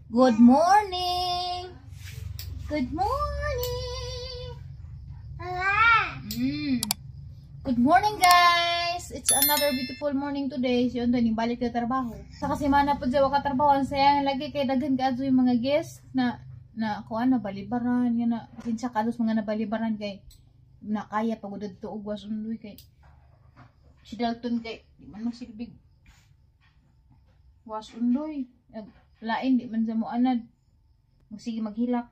Good morning! Good morning! Good morning, guys! It's another beautiful morning today. Si Ondoy, balik na trabaho. Sa kasimana po dyan, waka trabaho. Ang saya lagi kay daghan ka yung mga guest na na kuan na balibaran nga na pasensya ka mga nabalibaran kay nakaya pagod didto og was undoy kay si Dalton kay di man masilbig was undoy lain di man sa mo anad magsige maghilak.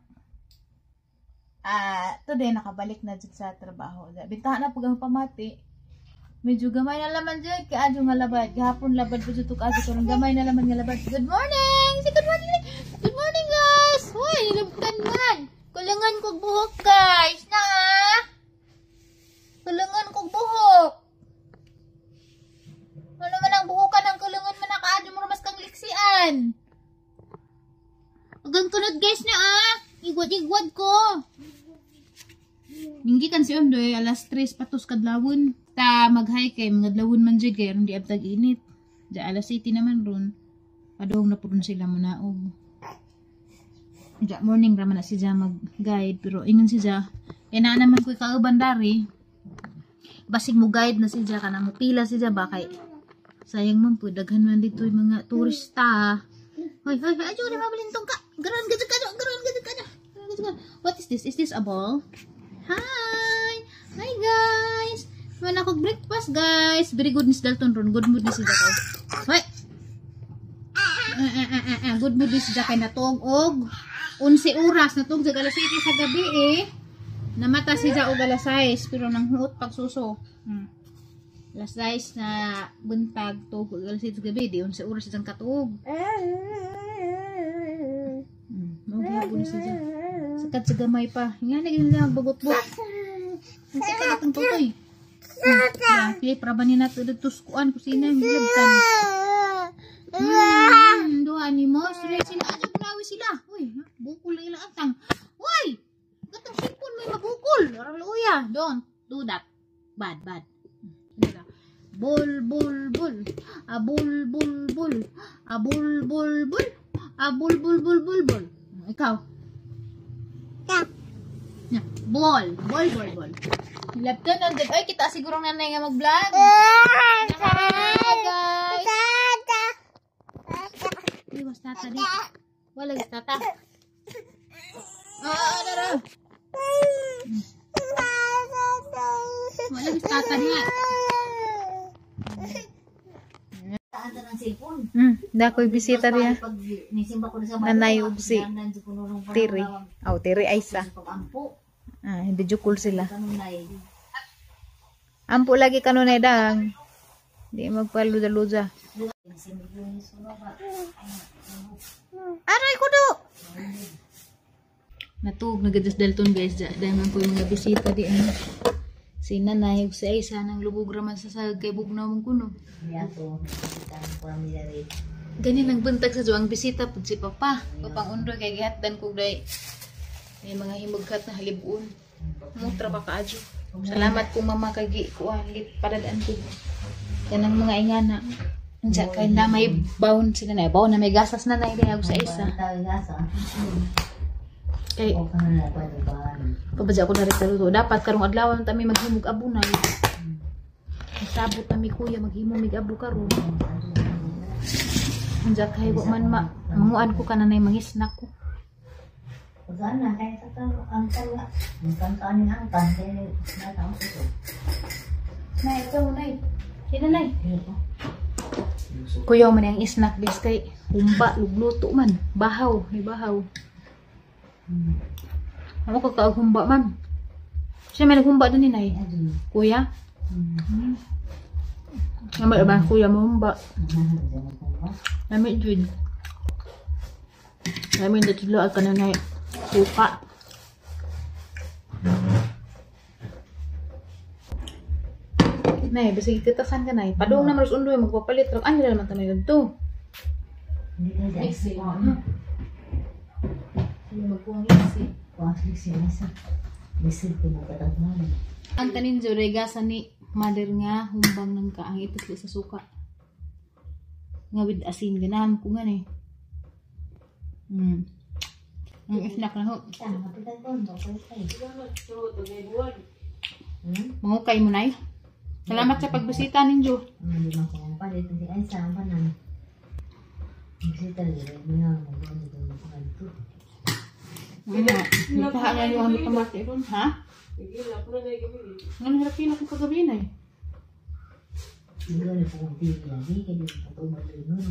Today nakabalik na jud sa trabaho. Bintahan na pag ang pamati. Medyo gamay na laman jud kay adyo nga labad. Gahapon labad po jud to karon gamay na laman nga labad. Good morning. Si good morning. Good morning, guys. Hoy, nilabtan man. Kulangan kog buhok, guys. Na. Kulangan kog buhok. Ano man ang buhokan ang kulangan man nakaadyo mo mas kang liksian. Agang kunod, guys, na ah. Igwad-igwad ko. Ninggikan si Ondoy, alas 3 patos kadlawon. Ta mag-hi kay mga dlawon man jud kay aron di abtag init. Diya alas 7 naman ron. Padung na po ron sila munaog. Diya morning raman na si Ja mag-guide pero ingon si Ja, eh naa naman ko'y kauban dari. Basig mo guide na si Ja kana mo pila si Ja ba kay sayang man po daghan man dito yung mga turista. Hoy hoy hoy, adyo ni mabalintong ka. Garon gud ka, garon gud ka. What is this? Is this a ball? Hi! Hi, guys! Wala akong breakfast, guys. Very good ni si Dalton ron. Good mood ni si Jakay. Hoy! Good mood ni si Jakay natog og 11 oras. Natog sa alas 7 sa gabi eh. Namata si Ja og alas 6 pero nang huot pagsuso. Alas 6 na buntag tug alas 7 sa gabi. Di 11 oras siyang katuog. Mao gyapon si Ja. Sakat sa gamay pa. Nga na ganyan bagot-bot. Ang ka natong tutoy. Ya, para ba ni nato dito sa kuan kusina yung hilabtan. Duha ni mo. Sila sila aja bunawi sila. Uy, bukol lang ilang atang. Uy! Gatong sipon may mabukol. Orang luya. Don't do that. Bad, bad. Bol, bol, bol. A bol, bol, bol. A bol, bol, bol. A bol, bol, bol, bol, bol. Ikaw. Ya, ball. Ball, ball, ball. Laptop na. Ay, kita siguro nanay nga mag-vlog. Hi, guys. Uy, was tata di. Wala was tata. Ah, dara. Wala was tata niya. Dakoy bisita riya. Nanay ug si Tiri. Aw, Tiri Aisa. Ah, hindi jukul sila. Ampo lagi kanunay dang. Di magpaluda-luda. Aray ko do. Natug nagadas Dalton, guys. Dahil man ko yung mga bisita di ano. Si Nanay ug si Aisa nang lubog raman sa sag kay bugnaw mong kuno. Ganin ang buntag sa ang bisita pud si Papa. Papang undoy kay gihatdan kog day. May mga himugkat na halibon. Mutra pa kaadyo. Salamat kung mama kay gi kuan lit padadaan ko. Kanang mga ingana. Unsa kay na may baon sila na. Baon na may gasas na na ug sa isa. Kay pabadya ko na rin luto. Dapat karong adlaw ta mi maghimog abunay. Sabot ta mi kuya maghimo mig abo karon. Unsa kay wa man ma manguan ko kananay mangisnak ko. Sana kay sa angkan angkan angkan kay na ko. Nay, ikaw nay. Sino nay? Kuya man ang snack guys kay humba lugluto man, bahaw, may bahaw. Amo ka kaag humba man. Siya may naghumba din ni nay. Kuya? Namay ba kuya mo humba? Nami jud. Nami dito ka na nay. Suka. Nay, basig kitasan ka nay. Padung na maros undoy magpapalit ra. Ano naman tayo dito? Liksi. Sige magkuhang liksi. Kuha liksi masa. Liksi ko magkatagman. Ang tanin jud gasa ni mother nga humbang nang kaang itusli sa suka. Nga with asin ganahan ko nga ni. Ang snack na ho. Tama, kapitan ko. Okay, okay. Mangukay mo na. Salamat sa pagbisita ninyo. Hindi man ko ang palit. Hindi ay saan pa na. Bisita rin. Hindi nga magawa nito ng panganto. Nagtaha na yung ano tamate ron, ha? Ano hirap yun akong kagabi na eh. Hindi ko na po kung TV lagi. Kaya di ko po malingon.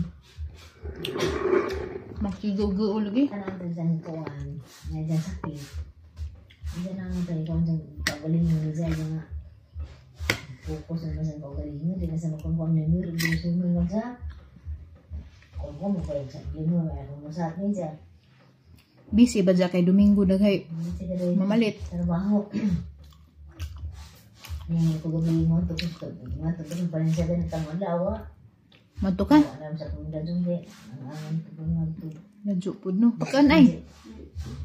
Magsigaw-gaw lagi. Kanang dyan kuan. Nga dyan sakit. Diyan ang tayo kung dyan kagalingon. Diyan nga. Focus na sa kagalingon. Di na sa magkungkuan ni Mir. Di sa mga sa. Kung mo kayo sa lino. Ay kung mo sa atin dyan. Busy ba dyan kay Domingo daghay? Mamalit. Trabaho. Ni kagabi mo tapos nga tapos pa rin siya ganit ang lawa. Madto ka? Alam sa komunidad jud ang angan to ngadto. Nadyo pud no. Pagkaan ay.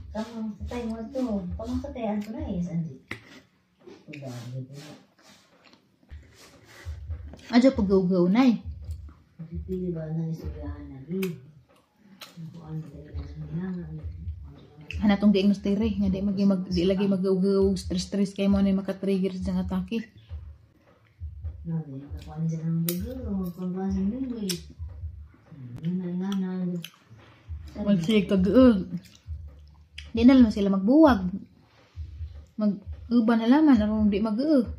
Kamang sa tayo mo to. Kamang sa tayo anto na is andi. Udah gitu. Adyo pag-gaw-gaw na eh. Pipili ba na istoryahan na di? Kuan na Hanatong diagnos tere nga di magi mag di lagi mag-gaw-gaw stress-stress kay mo na maka-trigger sa atake. No, di kuan siya ng dugo, kuan sa mingwi. Nga nga na. Magsig kag-uog. Di na lang sila magbuwag. Mag-uban na laman aron di mag-uog.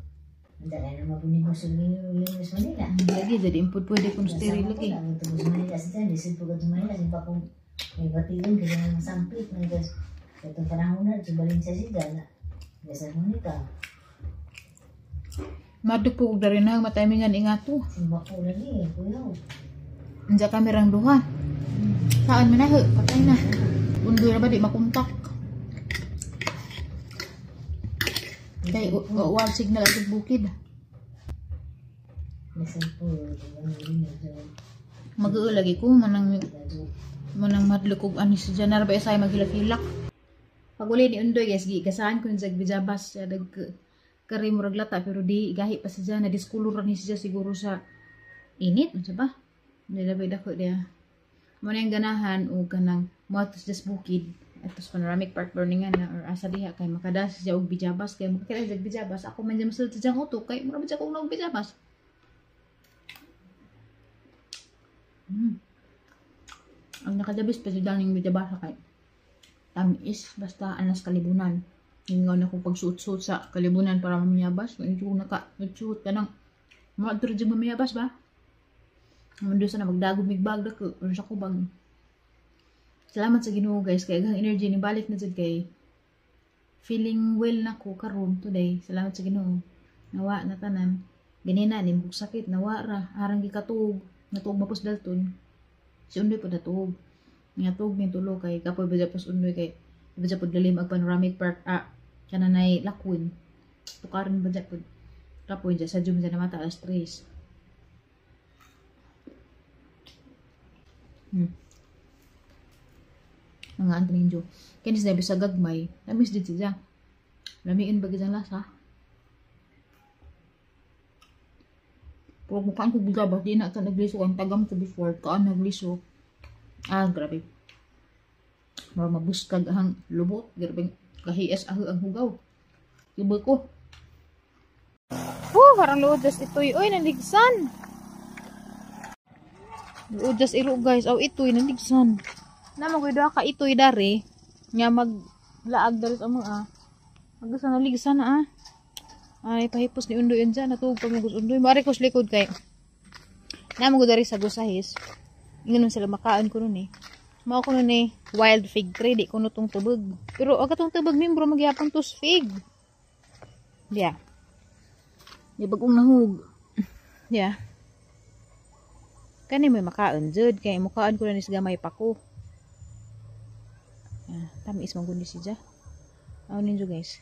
Dala na mabinigos sa Linis Manila. Lagi jadi impud pwede kung tere lagi. Ang tubos Manila sa dyan, lisod po sa Manila, simpa kung may batigon, kaya nga masampit, may gas. Itong panahon na, subalin siya siya dyan. Gasa Monica, Madto po og dari na matimingan ingato. Simba ko lagi, kuya. Unsa kamerang duha. Saan man na ho? Patay na. Undoy ra ba di makontak. Kay wa signal at bukid. Lisod po, Mag-uo lagi ko manang manang madlok og ani sa janar ba isay maghilak-hilak. Pag uli ni Undoy guys, gigasahan ko ni sa bijabas sa dag kari murag lata pero di gahi pa sa na diskulor ni siya siguro sa init unsa ba? Nilabay dako diya. Mo na yung ganahan o kanang moadto sa bukid atos panoramic park burning na or asa diha kay makadas siya og bijabas kay makakita siya og bijabas ako man dyan masulod sa diyang utok kay mura ba siya kung og bijabas. Ang nakadabis pa siya ning bijabas kay tamis basta anas kalibunan. Ingaw na kong pagsuot-suot sa kalibunan para mamiyabas. Medyo kong naka-suot ka ng mga dyan mamiyabas ba? Mundo sana magdagog migbag dako or sa kubag. Salamat sa Ginoo guys kay aghang energy ni balik na jud kay feeling well na ko karon today. Salamat sa Ginoo. Nawa na tanan. Ganina ni mong sakit nawa ra arang gikatuog natuog mapos dalton. Si Undoy po natuog. Nga tuog ni tulo kay kapoy ba pos Undoy kay ba pod lalim ang panoramic park ah kananay lakwin. Tukaran ba pod. Kapoy dyan sa Jum dyan na mata alas 3. Mga Anthony Joe. Kaya siya sa gagmay. Namis din siya. Lamiin ba gizang lasa? Pero mukhaan ko biga ba? Di na ito nagliso. Ang tagam ko before. Kaan nagliso. Ah, grabe. Mara mabuskag ang lubot. Grabe. Kahias aho ang hugaw. Iba ko. Oh, parang luodas ito'y. Uy, naligsan. Luodas iro guys. Oh, ito'y naligsan. Naman ko ka ito'y dari. Nga maglaag dari sa mga ah. Magusto naligsan na ah. Ay, pahipos ni Undoy yun dyan. Natuog pa mo Undoy. Mari ko sa likod kay. Naman ko dari sa gusahis. Ingon sila makaan ko nun eh. Mao ko nun eh, wild fig tree. Di ko nutong tubog. Pero aga tong tubog membro magyapon tos fig. Yeah. Di bagong nahug. Yeah. Kani may makaon jud kay mukaan ko na ni gamay pa ko. Ah, tamis man gud ni siya. Aw ninyo guys.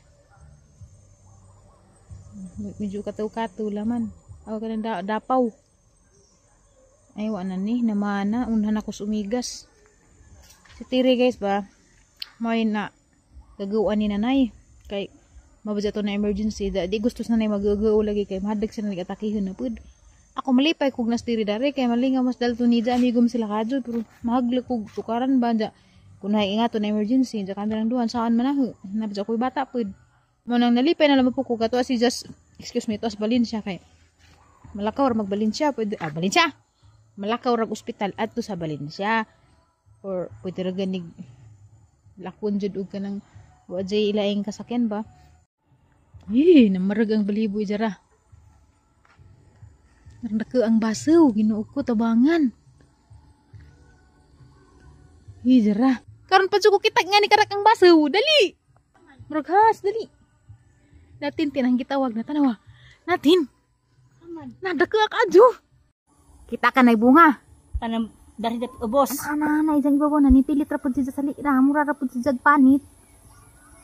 Medyo kataw-kataw laman. Aw kanang dapaw. Ay wa na ni namana unhan ako sumigas. Si Tiri guys ba may na gagawan ni nanay kay mabudya to na emergency da di gusto sa nanay magagaw lagi kay mahadlag sa nanay atakihon na pud. Ako malipay kog nas Tiri dare kay malingaw mas dalto ni da amigom sila kadyo pero mahaglag kog tukaran ba da Kung nga to na emergency, diya kami lang duhan, saan man ako. Napit ako'y bata po. Mo nang nalipay na lang po ko, kato si just, excuse me, to as Valencia kay. Malakaw ra mag Valencia, pwede, Valencia! Malakaw rag ospital adto sa Valencia. Or pwede ra ganig lakon jud og kanang wa jay ilaing kasakyan ba. Eh, namarag ang balibo jara. Nardako ang basaw, Ginoo ko tabangan. Eh, jara. Karon pa jud ko kita nga ni karak ang basaw, dali. Muraghas, dali. Natin tinang gitawag na tanawa. Natin. Nadako ka adyo. Kita ka na bunga. Kanang dari dap ubos. Ana ana isang ibabaw na nipilit ra pud siya sa lira, mura ra pud siya panit.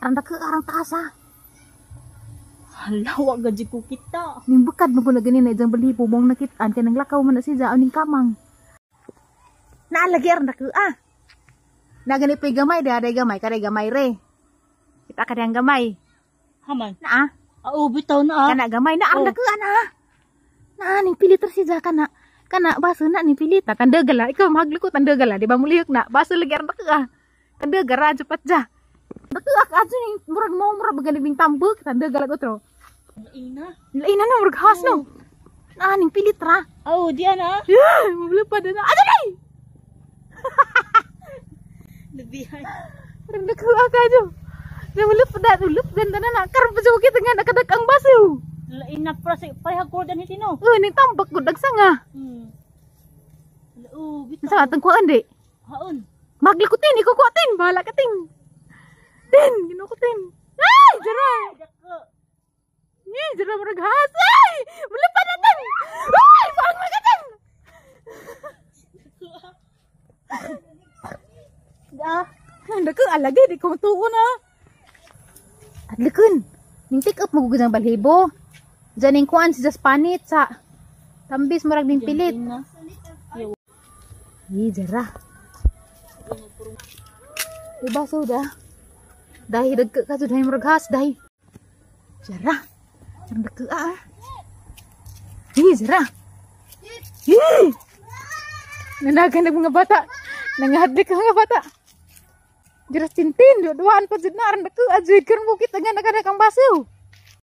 Arang dako arang taas ah. Hala, wa gadi ko kita. Ning bukad mo na ganin na isang balibo mong nakitaan kay nang lakaw man na siya aning kamang. Naalagi arang dako ah. Nagani pa'y gamay, daday gamay, karay gamay re. Kita ka diyang gamay. Haman. Naa, Ah, bitaw na ah. kana gamay na arang Oh. dako ana. Naa ning pilit ra siya kana. Kana baso na ning pilit. Tandagala, ikaw mahagliko tandagala, di ba mulihok na? Baso lagi arang dako ah. Tandagara jupat ja. Dako ah adyo ning murag mo murag baga ning tambok, tandagala otro. Ina. Lain na murag has no. Naa ning pilit ra. Aw, di ana. Yeah, mablupad na. Adyo nay. Nagbihay. Murag dako ah kadyo. Namulupad na, ulupad na na. Karon pa jud kita nga nakadak ang baso. Lain na pra sa pareha gordon hitino. Oh, ning tambak gud sanga. Oo, bitaw. Sa atong kuan di. Haon. Maglikutin, ikaw kuatin, bahala ka ting. Tin, ginukutin. Ay, jara. Dako. Ni, jara murag has. Ay, mulupad na tin. Ay, paang na ka tin. Da. Dako alagi di ko matuon ah. Adlikon. Ning take up mo gud ang balhibo. Diyan ning kuan si Jaspanit sa tambis murag ning pilit. Ina. Ni jara. Diba so da? Dahil dagka ka jud murag has dahil. Jara. Jara dagka ah. Hi jara. Hi. Nanagan ng mga bata. Nangahadlik ang mga bata. Jara tintin, duaan pa jud na aron dagka ah jud karon bukit nga nakadak ang baso.